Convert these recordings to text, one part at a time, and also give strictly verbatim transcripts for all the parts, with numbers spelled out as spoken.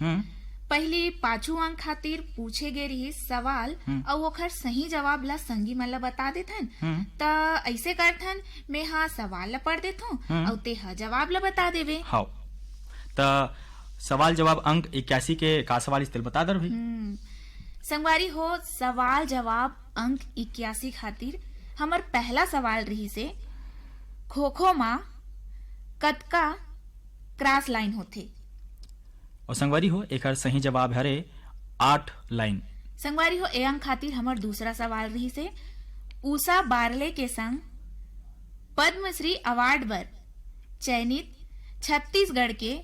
हम्म। पहिली पाछू अंक खातिर पूछे गे रिहिस सवाल हम्म। अउ ओखर सही जवाब ला संगी मन ला बता देथन। हम्म। त अइसे करथन, मैं हा सवाल ला पढ़ देथों हम्म। अउ ते हा जवाब ला बता देवे। हव। त सवाल जवाब अंक इक्यासी के का सवाल इस तेल बता दर भाई। हम्म। संगवारी हो, सवाल जवाब अंक इक्यासी खातिर हमर पहला सवाल रिहिसे, खो-खो मा कतका क्रॉस लाइन होथे? अउ संगवारी हो, एकर सही जवाब हरे आठ लाइन। संगवारी हो, ए अंक खातिर हमर दूसरा सवाल रिहिसे, उषा बारले के संग पद्मश्री अवार्ड बर चयनित छत्तीसगढ़ के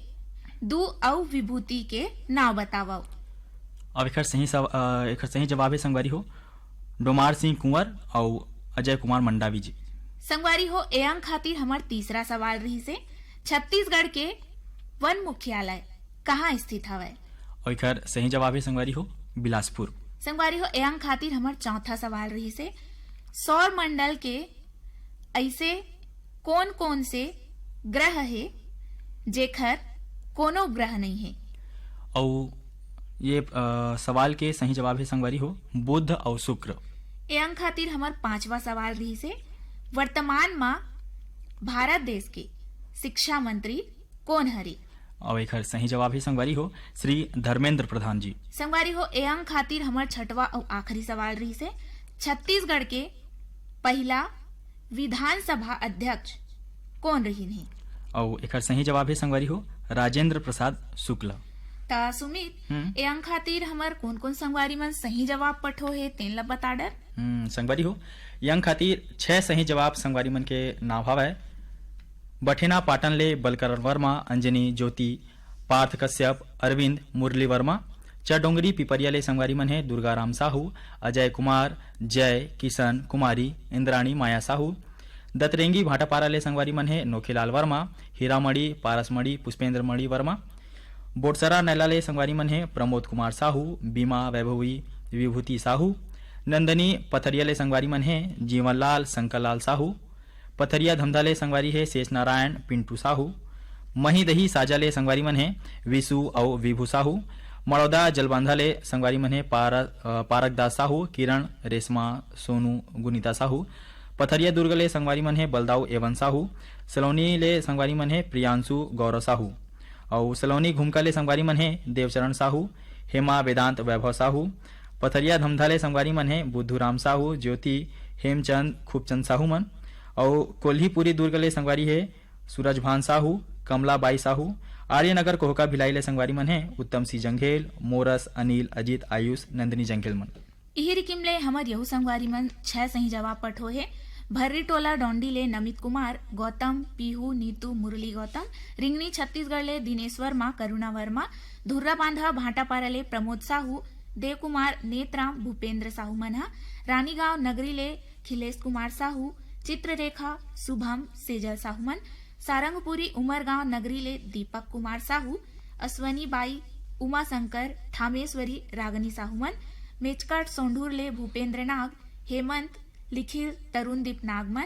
दू अउ विभूति के नाव बतावव। अब एकर सही सव-, अ, एकर सही जवाब हे संगवारी हो, डोमार सिंह कुंवर अउ अजय कुमार मंडावी जी। संगवारी हो, ए अंक खातिर हमर तीसरा सवाल रिहिसे, छत्तीसगढ़ के वन मुख्यालय कहाँ स्थित हवय? अउ एकर सही जवाब हे संगवारी हो, बिलासपुर। संगवारी हो, ए अंक खातिर हमर चौथा सवाल रिहिसे, सौर मंडल के अइसे कोन कोन से ग्रह हे जेखर कोनो ग्रह नइ हे? अउ ये, अ, सवाल के सही जवाब हे संगवारी हो, बुध अउ शुक्र। ए अंक खातिर हमर पांचवा सवाल रिहिसे, वर्तमान मा भारत देश के शिक्षा मंत्री कोन हरे? अउ एखर सही जवाब हे संगवारी हो, श्री धर्मेंद्र प्रधान जी। संगवारी हो, ए अंक खातिर हमर छठवा अउ आखिरी सवाल रिहिसे, छत्तीसगढ़ के पहिला विधानसभा अध्यक्ष कोन रहिन हे? अउ एखर सही जवाब हे संगवारी हो, राजेंद्र प्रसाद शुक्ल। त सुमित, हम्म। ए अंक खातिर हमर कोन-कोन संगवारी मन सही जवाब पठो हे, तेन ल बता डर। हम्म, संगवारी हो, ए अंक खातिर छह सही जवाब संगवारी मन के नाव हवय, बठेना पाटन ले बलकरण वर्मा, अंजनी ज्योति, पार्थ कश्यप, अरविंद, मुरली वर्मा। चरडोंगरी पिपरिया ले संगवारी मन हे दुर्गाराम साहू, अजय कुमार, जय, किशन, कुमारी, इंद्राणी, माया साहू। दतरेंगी भाटापारा ले संगवारी मन हे नोखेलाल वर्मा, हीरामणि, पारसमणि, पुष्पेंद्रमणि वर्मा। बोटसरा नैला ले संगवारी मन हे प्रमोद कुमार साहू, बीमा वैभवी, विभूति साहू। नंदनी पथरिया ले संगवारी मन हे जीवनलाल, शंकरलाल साहू। पथरिया धमधा ले संगवारी हे शेष नारायण, पिंटू साहू। महीदही साजा ले संगवारी मन हे विशु अउ विभू साहू। मड़ौदा जलबांधा ले संगवारी मन हे पार-, अ, पारक दास साहू, किरण, रेशमा, सोनू, गुनीता साहू। पथरिया दुर्ग ले संगवारी मन हे बलदाऊ एवन साहू। सलोनी ले संगवारी मन हे प्रियांशु, गौरव साहू। अउ सलोनी घुमका ले संगवारी मन हे देवचरण साहू, हेमा, वेदांत, वैभव साहू। पथरिया धमधा ले संगवारी मन हे बुद्धूराम साहू, ज्योति, हेमचंद, खूबचंद साहू मन। अउ कोल्हीपुरी दुर्ग ले संगवारी हे सूरजभान साहू, कमला बाई साहू। आर्यनगर कोहका भिलाई ले संगवारी मन हे उत्तम सिंह जंघेल, मोरस, अनिल, अजीत, आयुष, नंदिनी जंघेल मन। इही रिकिम ले हमर यहू संगवारी मन छह सही जवाब पठो हे। भर्री टोला डोंडी ले नमित कुमार, गौतम, पीहू, नीतू, मुरली गौतम। रिंगनी छत्तीसगढ़ ले दिनेश वर्मा, करुणा वर्मा। धुर्रा बांधा भाटापारा ले प्रमोद साहू, देव कुमार, नेतराम, भूपेंद्र साहू मन ह। रानीगांव नगरी ले खिलेश कुमार साहू, चित्ररेखा, शुभम, सेजल साहू मन। सारंगपुरी उमरगांव नगरी ले दीपक कुमार साहू, अश्वनी बाई, उमाशंकर, थामेश्वरी, रागनी साहू मन। मेचकाट सोंढूर ले भूपेंद्र नाग, हेमंत, लिखिल, तरुणदीप नाग मन।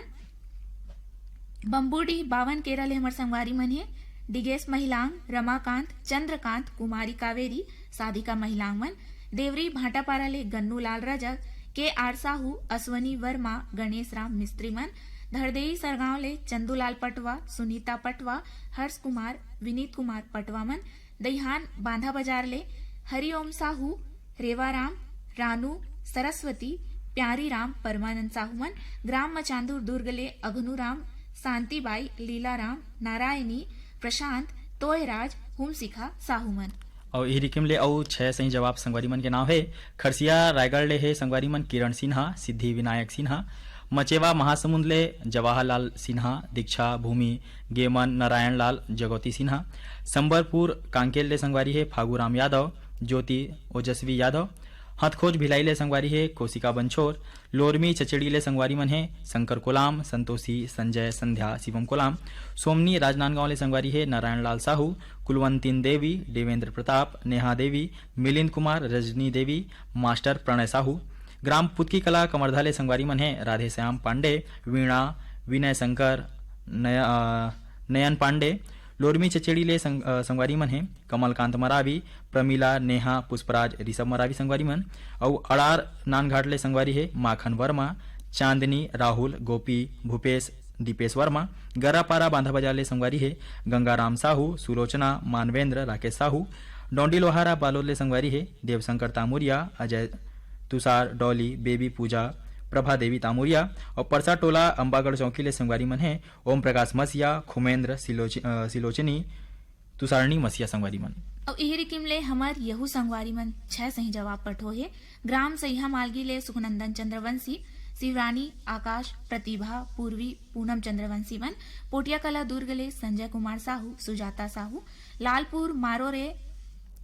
बम्बूडीह बावन केरा ले हमर संगवारी मन हे डिगेश महिलांग, रमाकांत, चंद्रकांत, कुमारी कावेरी, साधिका महिलांग मन। देवरी भाटापारा ले गन्नू लाल रजक, के आर साहू, अश्वनी वर्मा, गणेश राम मिस्त्री मन। धड़देई सरगांव ले चंदूलाल पटवा, सुनीता पटवा, हर्ष कुमार, विनीत कुमार पटवा मन। दईहान बांधा बाजार ले हरिओम साहू, रेवाराम, रानू, सरस्वती, प्यारी राम, परमानंद साहू मन। ग्राम मचांदूर दुर्ग ले अघनू राम, शांति बाई, लीला राम, नारायणी, प्रशांत, तोयराज, हुमशिखा साहू मन। अउ इही रिकिम ले अउ छह सही जवाब संगवारी मन के नाव हे। खरसिया रायगढ़ ले हे संगवारी मन किरण सिन्हा, सिद्धि विनायक सिन्हा। मचेवा महासमुंद ले जवाहरलाल सिन्हा, दीक्षा, भूमि, गेमन, नारायण लाल, जगौती सिन्हा। संबलपुर कांकेर ले संगवारी हे फागूराम यादव, ज्योति, ओजस्वी यादव। हथखोज भिलाई ले संगवारी हे कोशिका बंछोर। लोरमी चचेड़ी ले संगवारी मन हे शंकर कोलाम, संतोषी, संजय, संध्या, शिवम कोलाम। सोमनी राजनांदगांव ले संगवारी हे नारायण लाल साहू, कुलवंतीन देवी, देवेंद्र प्रताप, नेहा देवी, मिलिंद कुमार, रजनी देवी, मास्टर प्रणय साहू। ग्राम पुतकी कला कमरधा ले संगवारी मन हे राधेश्याम पांडे, वीणा, विनय शंकर, नय-, अ, नयन पांडे। लोरमी चचेड़ी ले संग-, अ, संगवारी मन हे कमलकांत मरावी, प्रमिला, नेहा, पुष्पराज, ऋषभ मरावी संगवारी मन। अउ अड़ार नानघाट ले संगवारी हे माखन वर्मा, चांदनी, राहुल, गोपी, भूपेश, दीपेश वर्मा। गरापारा बांधा बाजार ले संगवारी हे गंगाराम साहू, सुलोचना, मानवेंद्र, राकेश साहू। डोंडी लोहारा बालोद ले संगवारी हे देवशंकर तामुरिया, अजय, तुषार, डॉली, बेबी, पूजा, प्रभा देवी तामुरिया। अउ परसा टोला अम्बागढ़ चौकी ले संगवारी मन हे ओम प्रकाश मसिया, खुमेंद्र, सिलोच-, अ, सिलोचनी, तुषारणी मसिया संगवारी मन। अउ इही रिकिम ले हमर यहू संगवारी मन छह सही जवाब पठो हे। ग्राम सैहा मालगी ले सुखनंदन चंद्रवंशी, शिवरानी, आकाश, प्रतिभा, पूर्वी, पूनम चंद्रवंशी मन। पोटिया कला दुर्ग ले संजय कुमार साहू, सुजाता साहू, लालपुर मारो रे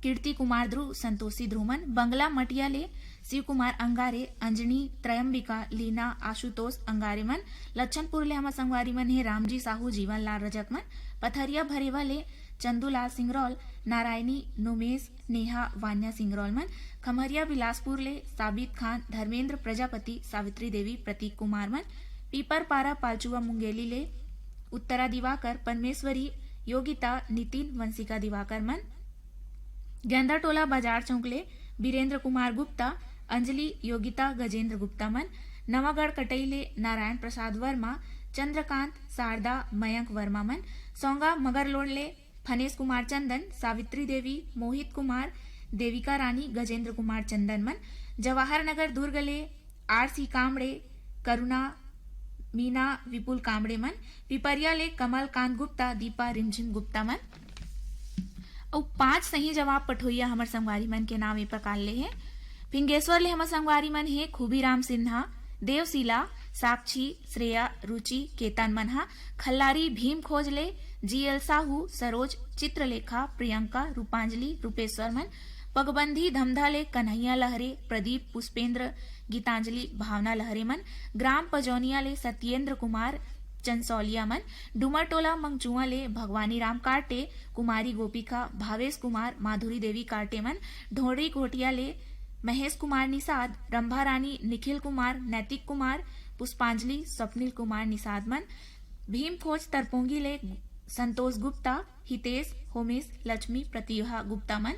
कीर्ति कुमार ध्रुव, संतोषी ध्रुव मन। बंगला मटिया ले शिव कुमार अंगारे, अंजनी, त्रयंबिका, लीना, आशुतोष अंगारे मन। लक्षणपुर ले हमर संगवारी मन हे रामजी साहू, जीवन लाल रजक मन। पथरिया भरेवा ले चंदूलाल सिंगरौल, नारायणी, नोमेश, नेहा, वान्या सिंगरौल मन। खमरिया बिलासपुर ले साबित खान, धर्मेंद्र प्रजापति, सावित्री देवी, प्रतीक कुमार मन। पीपरपारा पालचुआ मुंगेली ले उत्तरा दिवाकर, परमेश्वरी, योगिता, नितिन, वंशिका दिवाकर मन। गेंदाटोला बाजार चौक ले बीरेंद्र कुमार गुप्ता, अंजलि, योगिता, गजेंद्र गुप्ता मन। नवागढ़ कटई ले नारायण प्रसाद वर्मा, चंद्रकांत, शारदा, मयंक वर्मा मन। सौंगा मगरलोड ले फनेश कुमार चंदन, सावित्री देवी, मोहित कुमार, देविका रानी, गजेंद्र कुमार चंदन मन। जवाहर नगर दुर्ग ले आर सी कामड़े, करुणा, मीना, विपुल कामड़े मन। पिपरिया ले कमलकांत गुप्ता, दीपा रिमझिम गुप्ता मन। अउ पांच सही जवाब पठोइया हमर संगवारी मन के नाम ए प्रकार ले हे। फिंगेश्वर ले हमर संगवारी मन हे खूबीराम सिन्हा, देवशीला, साक्षी, श्रेया, रुचि, केतन मन ह। खल्लारी भीम खोज ले जी एल साहू, सरोज, चित्रलेखा, प्रियंका, रूपांजलि, रूपेश्वर मन। पगबंधी धमधा ले कन्हैया लहरे, प्रदीप, पुष्पेंद्र, गीतांजलि, भावना लहरे मन। ग्राम पजौनिया ले सत्येंद्र कुमार चंसौलिया मन। डूमरटोला मंगचुआ ले भगवानी राम काटे, कुमारी गोपिका, भावेश कुमार, माधुरी देवी काटे मन। ढोंडी घोटिया ले महेश कुमार निषाद, रंभा रानी, निखिल कुमार, नैतिक कुमार, पुष्पांजलि, स्वप्निल कुमार निषाद मन। भीम खोज तरपोंगी ले संतोष गुप्ता, हितेश, होमेश, लक्ष्मी, प्रतिभा गुप्ता मन।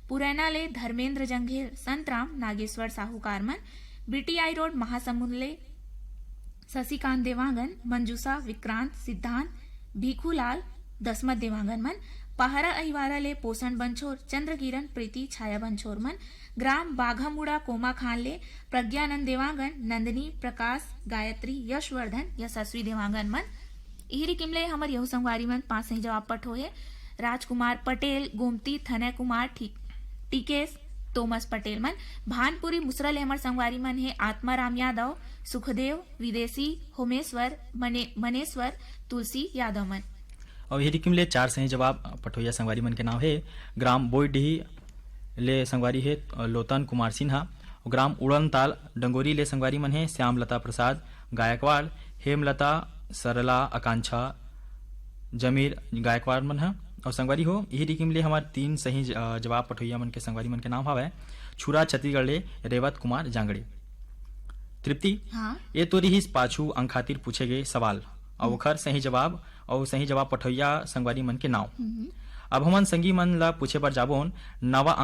पुरैना ले धर्मेंद्र जंघेल, संतराम, नागेश्वर साहूकार मन। बीटीआई रोड महासमुंद ले शशिकांत देवांगन, मंजूषा, विक्रांत, सिद्धांत, भीखूलाल, दसमत देवांगन मन। पहारा अहिवारा ले पोषण बंछोर, चंद्रकिरण, प्रीति, छाया बंछोर मन। ग्राम बाघामुड़ा कोमाखान ले प्रज्ञानंद देवांगन, नंदिनी, प्रकाश, गायत्री, यशवर्धन, यशस्वी देवांगन मन। इही रिकिम ले हमर यहू संगवारी मन पांच सही जवाब पठो हे। राजकुमार पटेल, गोमती, थनय कुमार, ठीक, टीकेश, तोमस पटेल मन। भानपुरी मुसरा ले हमर संगवारी मन हे आत्माराम यादव, सुखदेव, विदेशी, होमेश्वर, मने-, मनेश्वर, तुलसी यादव मन। अउ इही रिकिम ले चार सही जवाब पठोइया संगवारी मन के नाम हे। ग्राम बोईडीही ले संगवारी हे लोतन कुमार सिन्हा। ग्राम उड़नताल डंगोरी ले संगवारी मन हे श्यामलता प्रसाद गायकवाड़, हेमलता, सरला, आकांक्षा, जमीर गायकवाड़ मन ह। अउ संगवारी हो, इही रिकिम ले हमर तीन सही ज-, अ, जवाब पठोइया मन के संगवारी मन के नाम हवय छुरा छत्तीसगढ़ ले रेवत कुमार जांगड़े। तृप्ति, हाँ। ये तो रिहिस पाछू अंक खातिर पूछे गे सवाल, अउ हम्म। ओखर सही जवाब अउ सही जवाब पठोइया संगवारी मन के नाम। हम्म। अब हमन संगी मन ला पूछे बर जाबोन, नवा अंक